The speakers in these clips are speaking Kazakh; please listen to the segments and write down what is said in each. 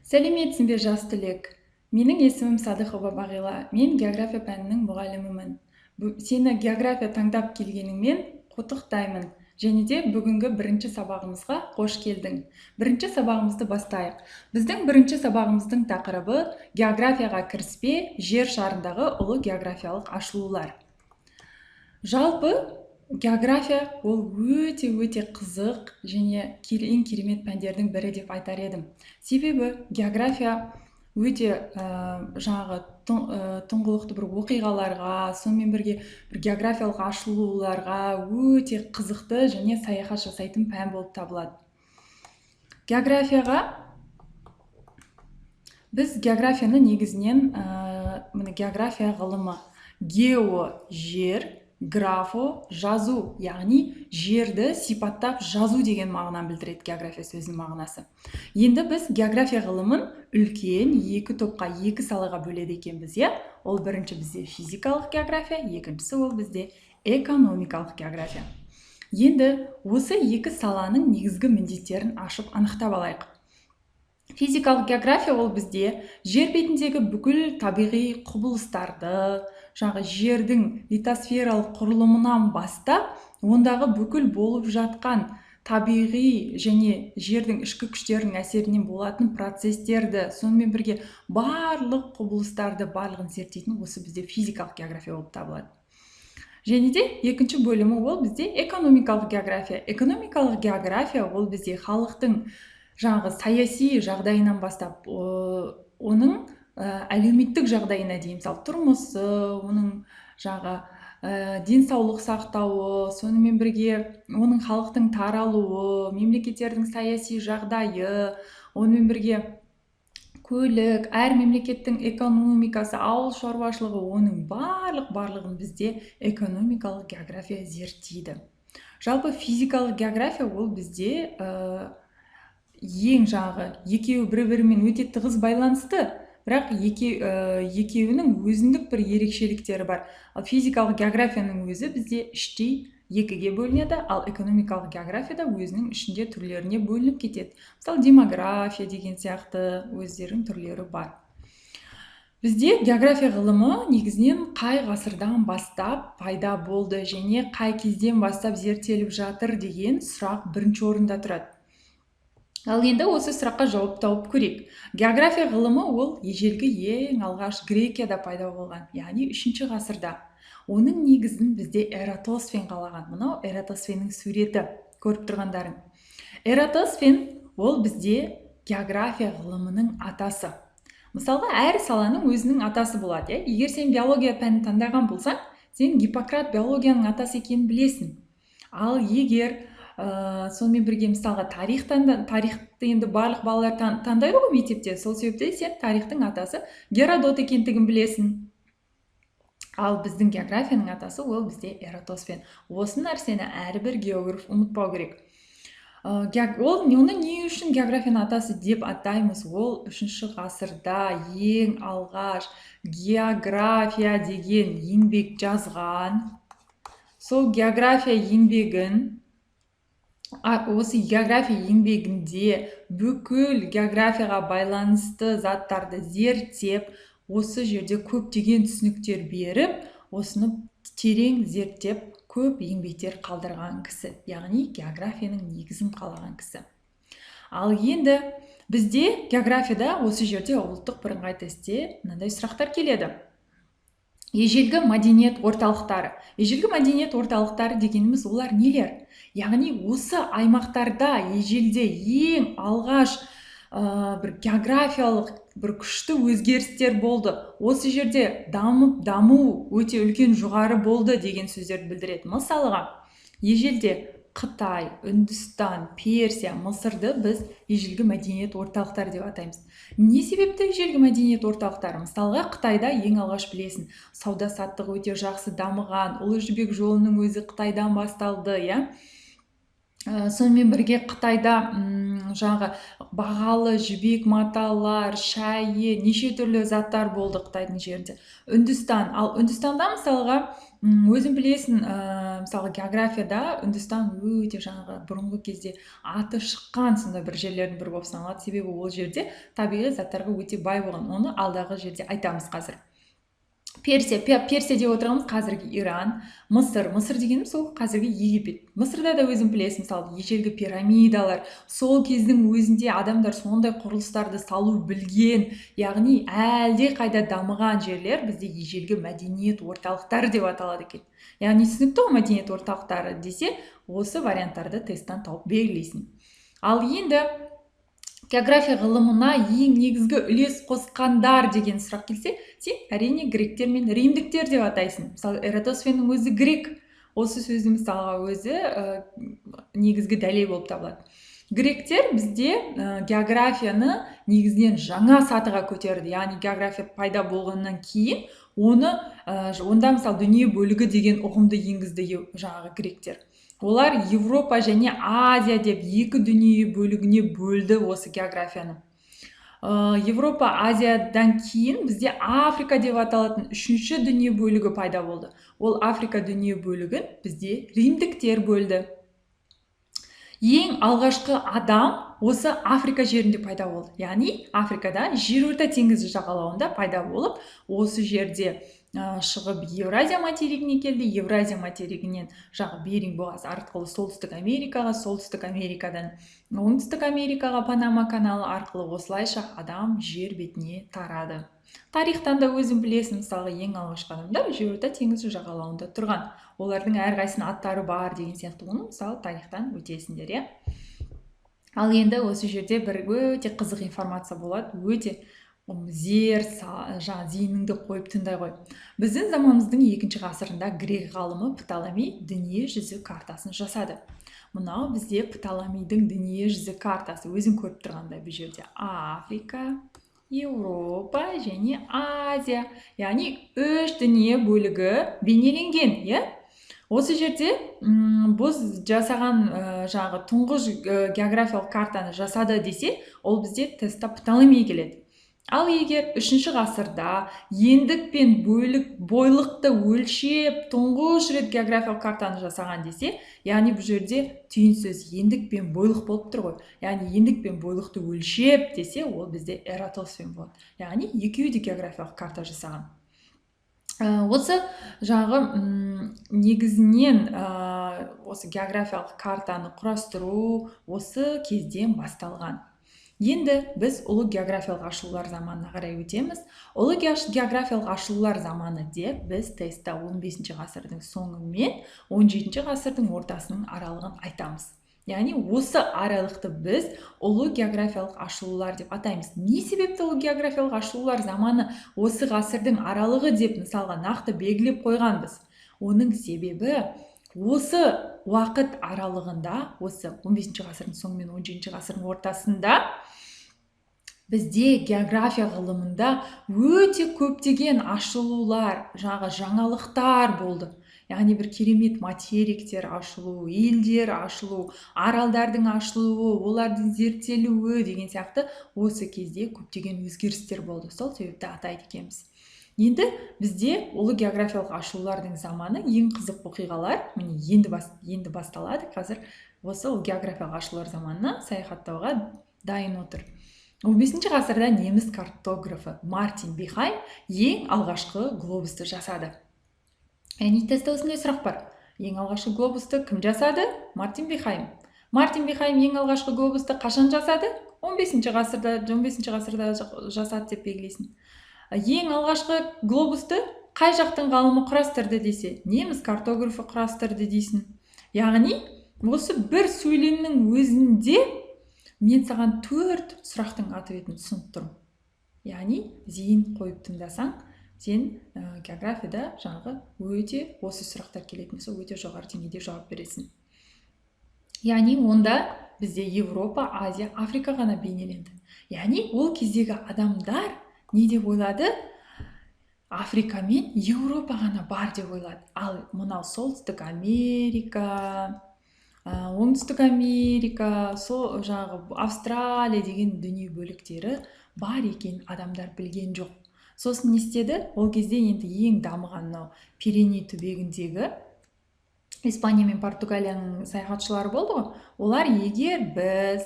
Сәлеметсің бе, жас түлек! Менің есімім Садықова Бағила. Мен география пәнінің мұғалімімін. Сені география таңдап келгеніңмен құттықтаймын. Және де бүгінгі бірінші сабағымызға қош келдің. Бірінші сабағымызды бастайық. Біздің бірінші сабағымыздың тақырыбы географияға кіріспе, жер шарындағы ұлы географиялық ашылулар. Жалпы география ол өте-өте қызық және ең керемет пәндердің бірі деп айтар едім. Себебі география өте жаңағы тұңғылықты бір оқиғаларға, сонымен бірге бір географиялық ашылуларға өте қызықты және саяхат жасайтын пән болып табылады. Географияға біз географияны негізінен міне, география ғылымы, гео жер, графо жазу, яғни жерді сипаттап жазу деген мағынаны білдіреді география сөзінің мағынасы. Енді біз география ғылымын үлкен екі топқа, екі салаға бөледі екенбіз, иә? Ол бірінші бізде физикалық география, екіншісі ол бізде экономикалық география. Енді осы екі саланың негізгі міндеттерін ашып анықтап алайық. Физикалық география ол бізде жер бетіндегі бүкіл табиғи құбылыстарды, жаңағы жердің литосфералық құрылымынан бастап, ондағы бүкіл болып жатқан табиғи және жердің ішкі күштерінің әсерінен болатын процестерді, сонымен бірге барлық құбылыстарды барлығын зерттейтін осы бізде физикалық география болып табылады. Және де екінші бөлімі ол бізде экономикалық география. Экономикалық география ол бізде халықтың жаңағы саяси жағдайынан бастап, оның әлеуметтік жағдайына дейін, мысалы тұрмысы, оның жаңағы денсаулық сақтауы, сонымен бірге оның халықтың таралуы, мемлекеттердің саяси жағдайы, онымен бірге көлік, әр мемлекеттің экономикасы, ауыл шаруашылығы, оның барлығын бізде экономикалық география зерттейді. Жалпы физикалық география ол бізде ең жағы, екеуі бір-бірімен өте тығыз байланысты, бірақ екеуінің өзіндік бір ерекшеліктері бар. Ал физикалық географияның өзі бізде іштей екіге бөлінеді, ал экономикалық география да өзінің ішінде түрлеріне бөлініп кетеді. Мысалы, демография деген сияқты өздерінің түрлері бар. Бізде география ғылымы негізінен қай ғасырдан бастап пайда болды және қай кезден бастап зерттеліп жатыр деген сұрақ бірінші орында тұрады. Ал енді осы сұраққа жауап тауып көрейік. География ғылымы ол ежелгі ең алғаш Грекияда пайда болған, яғни 3 ғасырда. Оның негізін бізде Эратосфен қалаған. Мынау Эратосфеннің суреті, көріп тұрғандарың. Эратосфен ол бізде география ғылымының атасы. Мысалға, әр саланың өзінің атасы болады, иә? Егер сен биология пәнін таңдаған болсаң, сен Гиппократ биологияның атасы екенін білесің. Ал егер сонымен бірге мысалға тарихты енді барлық балалар таңдайды ғой мектепте, сол себепті сен тарихтың атасы Геродот екендігін білесің. Ал біздің географияның атасы ол бізде Эратосфен. Осы нәрсені әрбір географ ұмытпау керек. Ол оны не үшін географияның атасы деп атаймыз? Ол 3 ғасырда ең алғаш география деген еңбек жазған. Сол география еңбегін, осы география еңбегінде бүкіл географияға байланысты заттарды зерттеп, осы жерде көптеген түсініктер беріп, осыны терең зерттеп, көп еңбектер қалдырған кісі, яғни географияның негізін қалаған кісі. Ал енді бізде географияда осы жерде ұлттық бірыңғай тестте мынандай сұрақтар келеді. Ежелгі мәдениет орталықтары. Ежелгі мәдениет орталықтары дегеніміз олар нелер? Яғни осы аймақтарда ежелде ең алғаш бір географиялық бір күшті өзгерістер болды. Осы жерде даму өте үлкен жоғары болды деген сөздерді білдіреді. Мысалға, ежелде Қытай, Үндістан, Персия, Мысырды біз ежелгі мәдениет орталықтары деп атаймыз. Не себепті ежелгі мәдениет орталықтары? Мысалға, Қытайда ең алғаш білесің, сауда-саттық өте жақсы дамыған, Ұлы Жібек жолының өзі Қытайдан басталды, иә? Сонымен бірге Қытайда жаңағы бағалы жібек маталар, шайы, неше түрлі заттар болды Қытайдың жерінде. Үндістан. Ал Үндістанда мысалға, өзің білесің, мысалы, географияда Үндістан өте жаңағы бұрынғы кезде аты шыққан сондай бір жерлердің бірі болып саналады. Себебі ол жерде табиғи заттарға өте бай болған. Оны алдағы жерде айтамыз қазір. Персия, Персия деп отырғанымыз қазіргі Иран. Мысыр, Мысыр дегеніміз сол қазіргі Египет. Мысырда да өзің білесің, мысалы, ежелгі пирамидалар, сол кездің өзінде адамдар сондай құрылыстарды салу білген, яғни әлде қайда дамыған жерлер бізде ежелгі мәдениет орталықтары деп аталады екен. Яғни түсінікті ғой, мәдениет орталықтары десе, осы варианттарды тесттен тауып белгілейсің. Ал енді география ғылымына ең негізгі үлес қосқандар деген сұрақ келсе, сен әрине гректер мен римдіктер деп атайсың. Мысалы, Эратосфеннің өзі грек. Осы сөздің мысалға өзі негізгі дәлел болып табылады. Гректер бізде географияны негізінен жаңа сатыға көтерді. Яғни география пайда болғаннан кейін оны, онда мысалы дүние бөлігі деген ұғымды енгізді жаңағы гректер. Олар Европа және Азия деп екі дүние бөлігіне бөлді осы географияны. Европа, Азиядан кейін бізде Африка деп аталатын үшінші дүние бөлігі пайда болды. Ол Африка дүние бөлігін бізде римдіктер бөлді. Ең алғашқы адам осы Африка жерінде пайда болды. Яғни Африкада Жерорта теңізі жағалауында пайда болып, осы жерде шығып Евразия материгіне келді. Евразия материгінен жағы Беринг бұғазы арқылы Солтүстік Америкаға, Солтүстік Америкадан Оңтүстік Америкаға Панама каналы арқылы осылайша адам жер бетіне тарады. Тарихтан да өзің білесің, мысалға, ең алғашқы адамдар Жерорта теңізі жағалауында тұрған. Олардың әрқайсысының аттары бар деген сияқты, оны мысалы тарихтан өтесіңдер, иә. Ал енді осы жерде бір өте қызық информация болады, өте зер, жаңа зейініңді қойып тыңдай ғой. Біздің заманымыздың екінші ғасырында грек ғалымы Птоломей дүние жүзі картасын жасады. Мынау бізде Птоломейдің дүние жүзі картасы. Өзің көріп тұрғандай бұл жерде Африка, Еуропа және Азия, яғни үш дүние бөлігі бейнеленген, иә? Осы жерде біз жасаған жаңағы тұңғыш географиялық картаны жасады десе, ол бізде тестта Птоломей келеді. Ал егер үшінші ғасырда ендік пен бөлік бойлықты өлшеп тұңғыш рет географиялық картаны жасаған десе, яғни бұл жерде түйін сөз ендік пен бойлық болып тұр ғой. Яғни ендік пен бойлықты өлшеп десе, ол бізде Эратосфен болады. Яғни екеуі де географиялық карта жасаған. Осы жаңағы негізінен осы географиялық картаны құрастыру осы кезден басталған. Енді біз ұлы географиялық ашылулар заманына қарай өтеміз. Ұлы географиялық ашылулар заманы деп біз тестта 15 ғасырдың соңы мен 17 ғасырдың ортасының аралығын айтамыз. Яғни осы аралықты біз ұлы географиялық ашылулар деп атаймыз. Не себепті ұлы географиялық ашылулар заманы осы ғасырдың аралығы деп мысалға нақты белгілеп қойғанбыз? Оның себебі осы уақыт аралығында, осы 15 ғасырдың соңы мен 17 ғасырдың ортасында бізде география ғылымында өте көптеген ашылулар, жаңағы жаңалықтар болды. Яғни бір керемет материктер ашылу, елдер ашылу, аралдардың ашылуы, олардың зерттелуі деген сияқты осы кезде көптеген өзгерістер болды. Сол себепті атайды екенбіз. Енді бізде ұлы географиялық ашылулардың заманы, ең қызық оқиғалар міне енді басталады. Қазір осы ұлы географиялық ашылулар заманына саяхаттауға дайын отыр. 15 ғасырда неміс картографы Мартин Бихайм ең алғашқы глобусты жасады. Яғни тестте осындай сұрақ бар. Ең алғашқы глобусты кім жасады? Мартин Бихайм. Мартин Бихайм ең алғашқы глобусты қашан жасады? 15 ғасырда жасады деп белгілейсің. Ең алғашқы глобусты қай жақтың ғалымы құрастырды десе, неміс картографы құрастырды дейсің. Яғни осы бір сөйлемнің өзінде мен саған 4 сұрақтың ответін ұсынып тұрмын. Яғни зейін қойып тыңдасаң, сен географияда жаңағы өте осы сұрақтар келетін болса, өте жоғары деңгейде жауап бересің. Яғни онда бізде Европа, Азия, Африка ғана бейнеленді. Яғни ол кездегі адамдар не деп ойлады? Африка мен Еуропа ғана бар деп ойлады. Ал мынау Солтүстік Америка, Оңтүстік Америка, сол жаңағы Австралия деген дүние бөліктері бар екенін адамдар білген жоқ. Сосын не істеді? Ол кезде енді ең дамыған мынау Пиреней түбегіндегі Испания мен Португалияның саяхатшылары болды ғой. Олар егер біз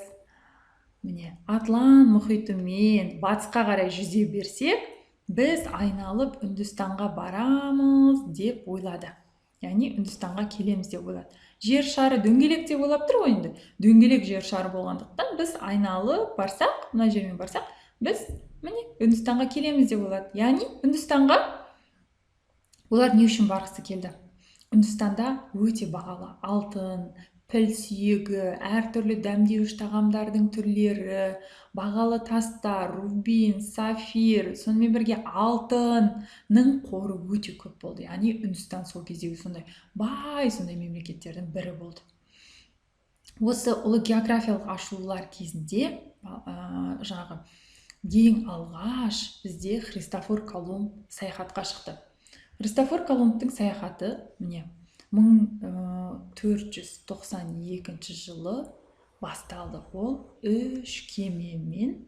міне Атлант мұхитымен батысқа қарай жүзе берсек, біз айналып Үндістанға барамыз деп ойлады. Яғни Үндістанға келеміз деп ойлады. Жер шары дөңгелек деп ойлап тұр ғой енді. Дөңгелек жер шары болғандықтан біз айналып барсақ, мына жермен барсақ, біз міне Үндістанға келеміз деп ойлады. Яғни Үндістанға олар не үшін барғысы келді? Үндістанда өте бағалы алтын, піл сүйегі, әртүрлі дәмдеуіш тағамдардың түрлері, бағалы тастар, рубин, сафир, сонымен бірге алтынның қоры өте көп болды. Яғни Үндістан сол кездегі сондай бай, сондай мемлекеттердің бірі болды. Осы ұлы географиялық ашылулар кезінде жаңағы ең алғаш бізде Христофор Колумб саяхатқа шықты. Христофор Колумбтың саяхаты міне 1492 жылы басталды. Ол үш кемемен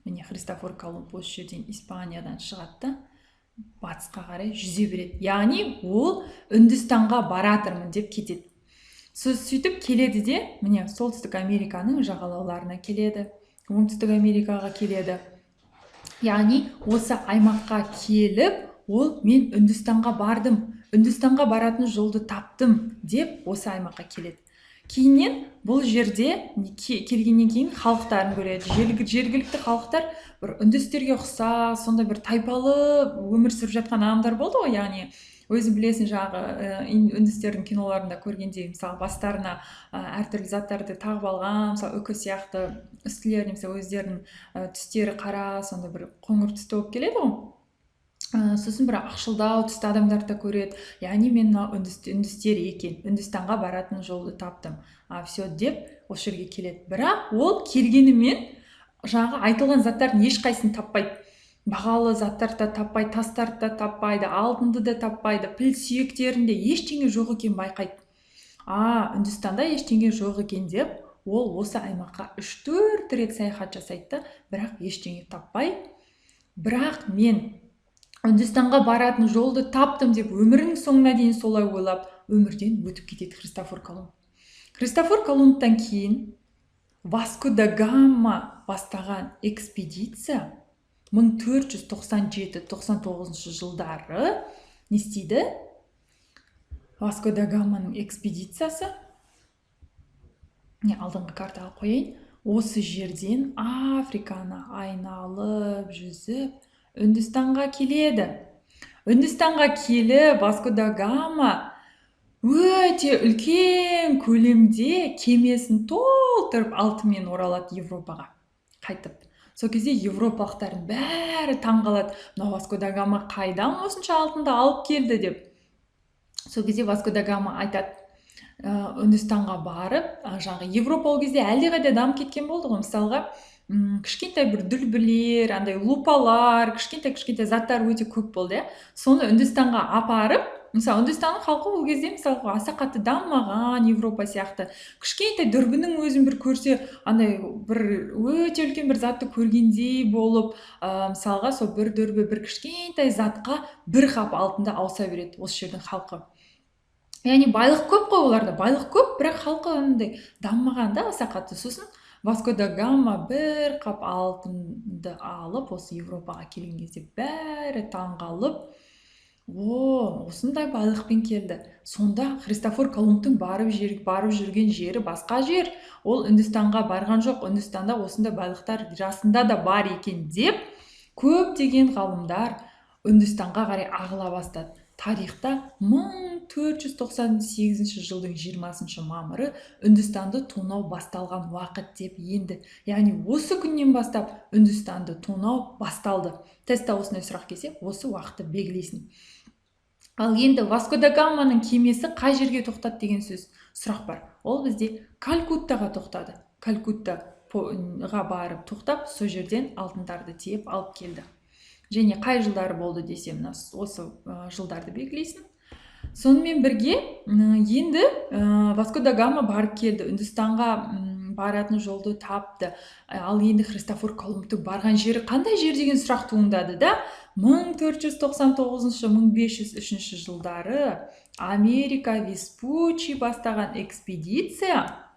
міне Христофор Колумб осы жерден Испаниядан шығады да батысқа қарай жүзе береді. Яғни ол Үндістанға баратырмын деп кетеді. Сөйтіп келеді де міне Солтүстік Американың жағалауларына келеді, Оңтүстік Америкаға келеді. Яғни осы аймаққа келіп, ол мен Үндістанға бардым, Үндістанға баратын жолды таптым деп осы аймаққа келеді. Кейіннен бұл жерде келгеннен кейін халықтарын көреді. Жергілікті халықтар бір үндістерге ұқсас, сондай бір тайпалы өмір сүріп жатқан адамдар болды ғой. Яғни өзің білесің, жаңағы үндістердің киноларында көргендей, мысалы бастарына әртүрлі заттарды тағып алған, мысалы үкі сияқты үстілеріне, мысалы өздерінің түстері қара, сондай бір қоңыр түсті болып келеді ғой. Сосын бір ақшылдау түсті адамдарды да көреді. Яғни мен мынау үндістер екен, Үндістанға баратын жолды таптым, все деп осы жерге келеді. Бірақ ол келгенімен жаңағы айтылған заттардың ешқайсысын таппайды. Бағалы заттарды да таппайды, тастарды да таппайды, алтынды да таппайды, піл сүйектерінде ештеңе жоқ екенін байқайды. Үндістанда ештеңе жоқ екен деп ол осы аймаққа 3-4 рет саяхат жасайды да, бірақ ештеңе таппай, бірақ мен Үндістанға баратын жолды таптым деп өмірінің соңына дейін солай ойлап өмірден өтіп кетеді Христофор Колумб. Христофор Колумбтан кейін Васко да Гама бастаған экспедиция 1497-99 жылдары не істейді? Васко да Гаманың экспедициясы, не алдыңғы картаға қояйын, осы жерден Африканы айналып жүзіп Үндістанға келеді. Үндістанға келіп Васко да Гама өте үлкен көлемде кемесін толтырып алтынмен оралады Европаға қайтып. Сол кезде европалықтардың бәрі таңғалады, мынау Васко да Гама қайдан осынша алтынды алып келді деп. Сол кезде Васко да Гама айтады, Үндістанға барып, жаңағы Европа ол кезде әлдеқайда дамып кеткен болды ғой. Мысалға, кішкентай бір дүлбілер, андай лупалар, кішкентай-кішкентай заттар өте көп болды, иә. Соны Үндістанға апарып, мысалы, Үндістанның халқы ол кезде, мысалы, аса қатты дамымаған Европа сияқты. Кішкентай дүрбінің өзін бір көрсе, андай бір өте үлкен бір затты көргендей болып, мысалға, сол бір дүрбі, бір кішкентай затқа бір қап алтынды ауыса береді осы жердің халқы. Яғни байлық көп қой оларда, байлық көп, бірақ халқы андай дамымаған да аса қатты. Сосын Васко да Гама бір қап алтынды алып, осы Европаға келген кезде бәрі таңғалып, о, осындай байлықпен келді. Сонда Христофор Колумбтың барып жүрген жері басқа жер. Ол Үндістанға барған жоқ, Үндістанда осындай байлықтар расында да бар екен деп көптеген ғалымдар Үндістанға қарай ағыла бастады. Тарихта 1498 жылдың 20 мамыры Үндістанды тонау басталған уақыт деп енді. Яғни осы күннен бастап Үндістанды тонау басталды. Тестте осындай сұрақ келсе, осы уақытты белгілейсің. Ал енді Васко да Гаманың кемесі қай жерге тоқтады деген сөз сұрақ бар. Ол бізде Калькуттаға тоқтады. Калькуттаға барып тоқтап, сол жерден алтындарды тиеп алып келді. Және қай жылдары болды десе, мына осы жылдарды белгілейсің. Сонымен бірге енді Васко да Гама барып келді, Үндістанға баратын жолды тапты. Ал енді Христофор Колумбтың барған жері қандай жер деген сұрақ туындады да. 1499-шы, 1503 жылдары Америка Веспуччи бастаған экспедиция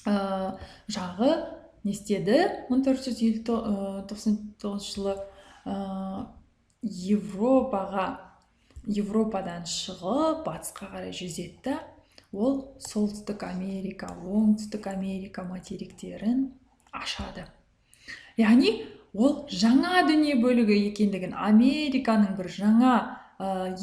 жағы не істеді? 1499 жылы Европадан шығып, батысқа қарай жүзеді да, ол Солтүстік Америка, Оңтүстік Америка материктерін ашады. Яғни ол жаңа дүние бөлігі екендігін, Американың бір жаңа,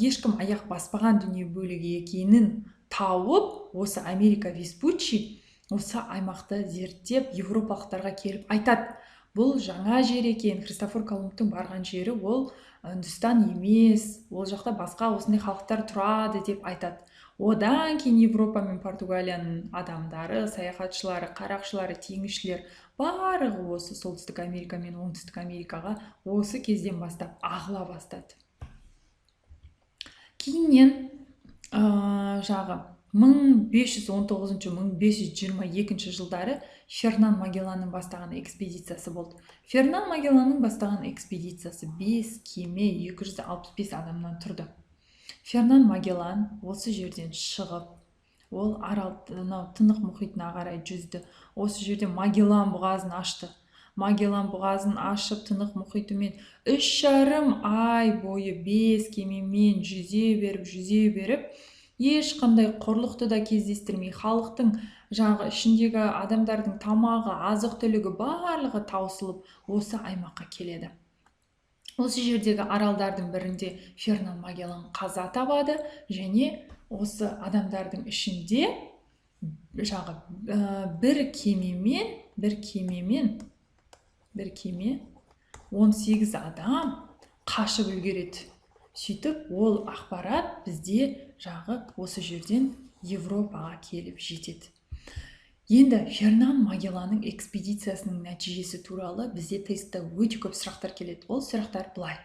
ешкім аяқ баспаған дүние бөлігі екенін тауып, осы Америка Веспуччи осы аймақты зерттеп, европалықтарға келіп айтады. Бұл жаңа жер екен, Христофор Колумбтың барған жері ол Үндістан емес, ол жақта басқа осындай халықтар тұрады деп айтады. Одан кейін Европа мен Португалияның адамдары, саяхатшылары, қарақшылары, теңізшілер барлығы осы Солтүстік Америка мен Оңтүстік Америкаға осы кезден бастап ағыла бастады. Кейіннен жағы 1519-шы, 1522 жылдары Фернан Магелланның бастаған экспедициясы болды. Фернан Магелланның бастаған экспедициясы 5 кеме 265 адамнан тұрды. Фернан Магеллан осы жерден шығып, ол арал, мынау Тынық мұхитына қарай жүзді. Осы жерде Магеллан бұғазын ашты. Магеллан бұғазын ашып, Тынық мұхитымен 3,5 ай бойы 5 кемемен жүзе беріп, жүзе беріп, ешқандай қорлықты да кездестірмей, халықтың жаңағы ішіндегі адамдардың тамағы, азық-түлігі барлығы таусылып, осы аймаққа келеді. Осы жердегі аралдардың бірінде Фернан Магеллан қаза табады, және осы адамдардың ішінде жағы, бір кеме 18 адам қашып үлгереді. Сөйтіп, ол ақпарат бізде жағы осы жерден Европаға келіп жетеді. Енді Фернан Магелланның экспедициясының нәтижесі туралы бізде тестте өте көп сұрақтар келеді. Ол сұрақтар былай.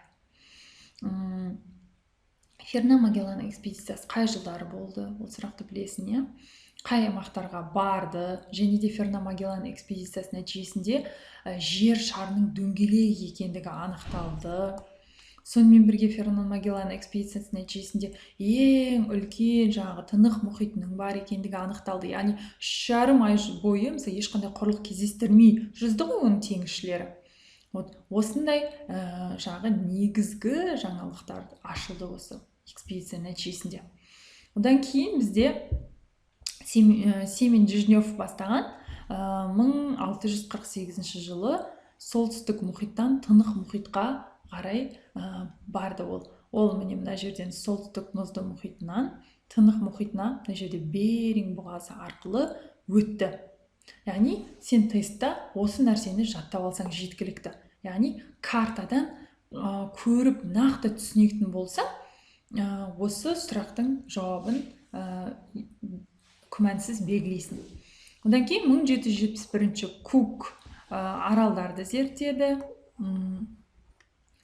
Фернан Магелланның экспедициясы қай жылдары болды? Ол сұрақты білесің, иә? Қай аймақтарға барды? Және де Фернан Магеллан экспедициясы нәтижесінде жер шарының дөңгелек екендігі анықталды. Сонымен бірге Фернан Магеллан экспедициясы нәтижесінде ең үлкен жаңағы Тынық мұхитының бар екендігі анықталды. Яғни 3,5 ай бойы мысалы ешқандай қорлық кездестірмей жүзді ғой оның теңізшілері. Вот осындай жаңағы негізгі жаңалықтар ашылды осы экспедиция нәтижесінде. Одан кейін бізде Семен Дежнев бастаған 1648 жылы Солтүстік мұхиттан Тынық мұхитқа қарай барды ол. Ол міне мына жерден Солтүстік мұзды мұхитынан Тынық мұхитына мына жерде Беринг бұғазы арқылы өтті. Яғни сен тестта осы нәрсені жаттап алсаң жеткілікті. Яғни картадан көріп нақты түсінетін болса, осы сұрақтың жауабын күмәнсіз белгілейсің. Одан кейін 1771 Кук аралдарды зерттеді.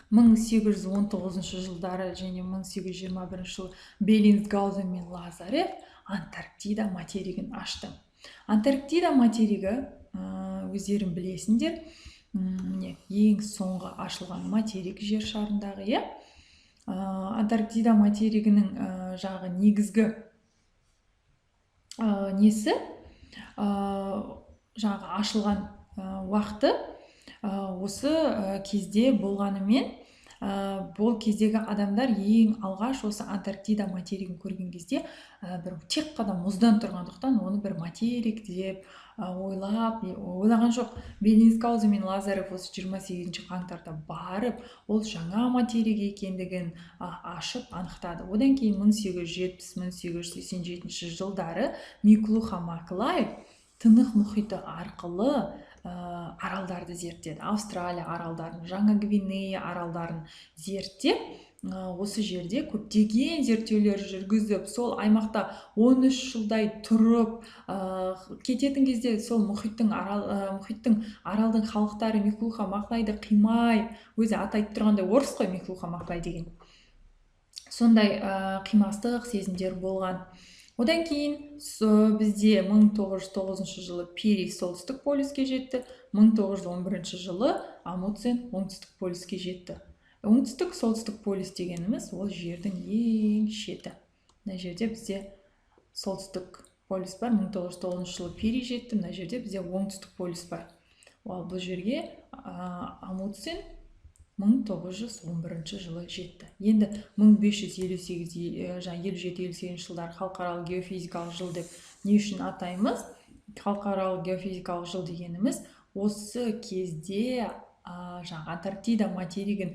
1819 жылдары және 1821 жылы Беллинсгаузен мен Лазарев Антарктида материгін ашты. Антарктида материгі, өздерің білесіңдер, міне ең соңғы ашылған материк жер шарындағы, иә? Антарктида материгінің жағы негізгі несі, жағы ашылған уақыты осы кезде болғанымен, бұл кездегі адамдар ең алғаш осы Антарктида материгін көрген кезде бір тек қана мұздан тұрғандықтан оны бір материк деп ойлаған жоқ. Беллинсгаузен мен Лазарев осы 28 қаңтарда барып, ол жаңа материк екендігін ашып анықтады. Одан кейін 1870-1887 жылдары Миклуха Маклай Тынық мұхиты арқылы аралдарды зерттеді. Австралия аралдарын, Жаңа Гвинея аралдарын зерттеп, осы жерде көптеген зерттеулер жүргізіп, сол аймақта 13 жылдай тұрып, кететін кезде сол мұхиттың аралдың халықтары Миклуха Маклайды қимай, өзі аты айтып тұрғандай орыс қой Миклуха Маклай деген. Сондай қимастық сезімдер болған. Одан кейін бізде 1909 жылы Пири солтүстік полюске жетті, 1911 жылы Амундсен оңтүстік полюске жетті. Оңтүстік, солтүстік полюс дегеніміз ол жердің ең шеті. Мына жерде бізде солтүстік полюс бар, 1909 жылы Пири жетті, мына жерде бізде оңтүстік полюс бар. Ал бұл жерге Амундсен 1911 жылы жетті. Енді 1558, жаңа 57-58 жылдар халықаралық геофизикалық жыл деп не үшін атаймыз? Халықаралық геофизикалық жыл дегеніміз осы кезде жаңа Антарктида материгін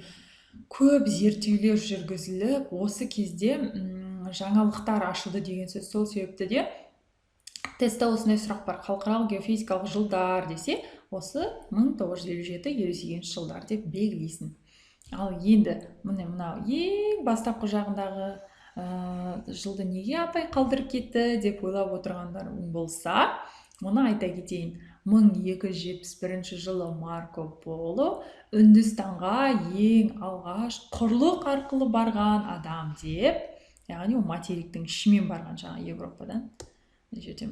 көп зерттеулер жүргізіліп, осы кезде жаңалықтар ашылды деген сөз. Сол себепті де тестте осындай сұрақ бар: халықаралық геофизикалық жылдар десе, осы 1957-58 жылдар деп белгілейсің. Ал енді міне, мынау ең бастапқы жағындағы жылды неге апай қалдырып кетті деп ойлап отырғандарың болса, оны айта кетейін. 1271 жылы Марко Поло Үндістанға ең алғаш құрлық арқылы барған адам деп, яғни ол материктің ішімен барған, жаңа Европадан мына жерде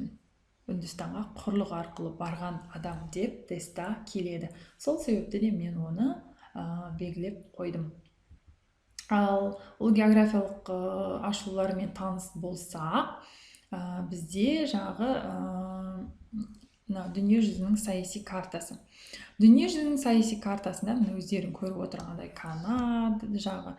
Үндістанға құрлық арқылы барған адам деп тестта келеді. Сол себепті де мен оны белгілеп қойдым. Ал ол географиялық ашылулармен таныс болсақ, бізде жаңағы мына дүние жүзінің саяси картасы. Дүние жүзінің саяси картасында, міне, өздерің көріп отырғандай, Канада жағы,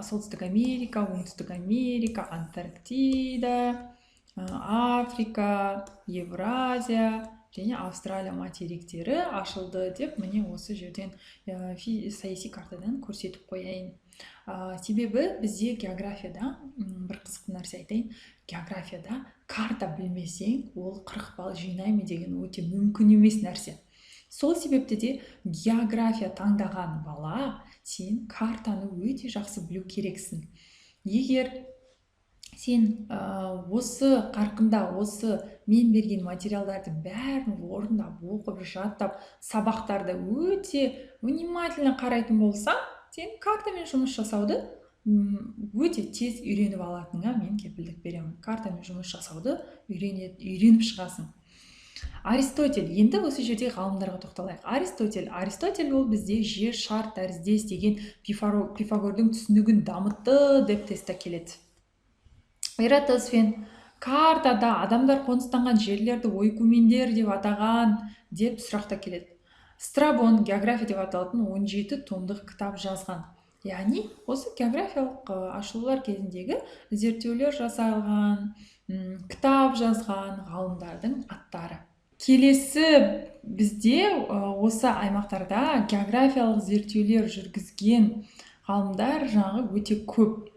Солтүстік Америка, Оңтүстік Америка, Антарктида, Африка, Евразия және Австралия материктері ашылды деп, міне, осы жерден саяси картадан көрсетіп қояйын. Себебі бізде географияда бір қызықты нәрсе айтайын: географияда карта білмесең, ол 40 балл жинаймын деген өте мүмкін емес нәрсе. Сол себепті де география таңдаған бала, сен картаны өте жақсы білу керексің. Егер сен осы қарқында осы мен берген материалдардың бәрін орындап, оқып, жаттап, сабақтарды өте внимательно қарайтын болсаң, сен картамен жұмыс жасауды өте тез үйреніп алатыныңа мен кепілдік беремін. Картамен жұмыс жасауды үйреніп шығасың. Аристотель. Енді осы жерде ғалымдарға тоқталайық. Аристотель. Аристотель ол бізде жер шар тәріздес деген Пифагордың түсінігін дамытты деп тестте келеді. Эратосфен картада адамдар қоныстанған жерлерді ойкумендер деп атаған деп сұрақта келеді. Страбон «География» деп аталатын 17 томдық кітап жазған, яғни осы географиялық ашылулар кезіндегі зерттеулер жасалған, кітап жазған ғалымдардың аттары. Келесі бізде осы аймақтарда географиялық зерттеулер жүргізген ғалымдар жаңағы өте көп.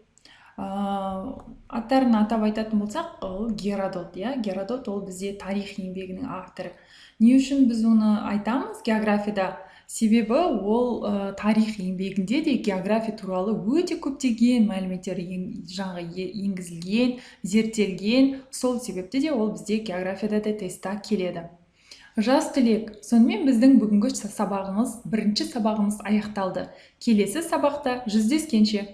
Аттарын атап айтатын болсақ, ол Геродот, иә. Геродот ол бізде «Тарих» еңбегінің авторы. Не үшін біз оны айтамыз географияда? Себебі ол «Тарих» еңбегінде де география туралы өте көптеген мәліметтер жаңағы енгізілген, зерттелген. Сол себепті де ол бізде географияда да тестта келеді. Жас түлек, сонымен біздің бүгінгі сабағымыз, бірінші сабағымыз аяқталды. Келесі сабақта жүздескенше!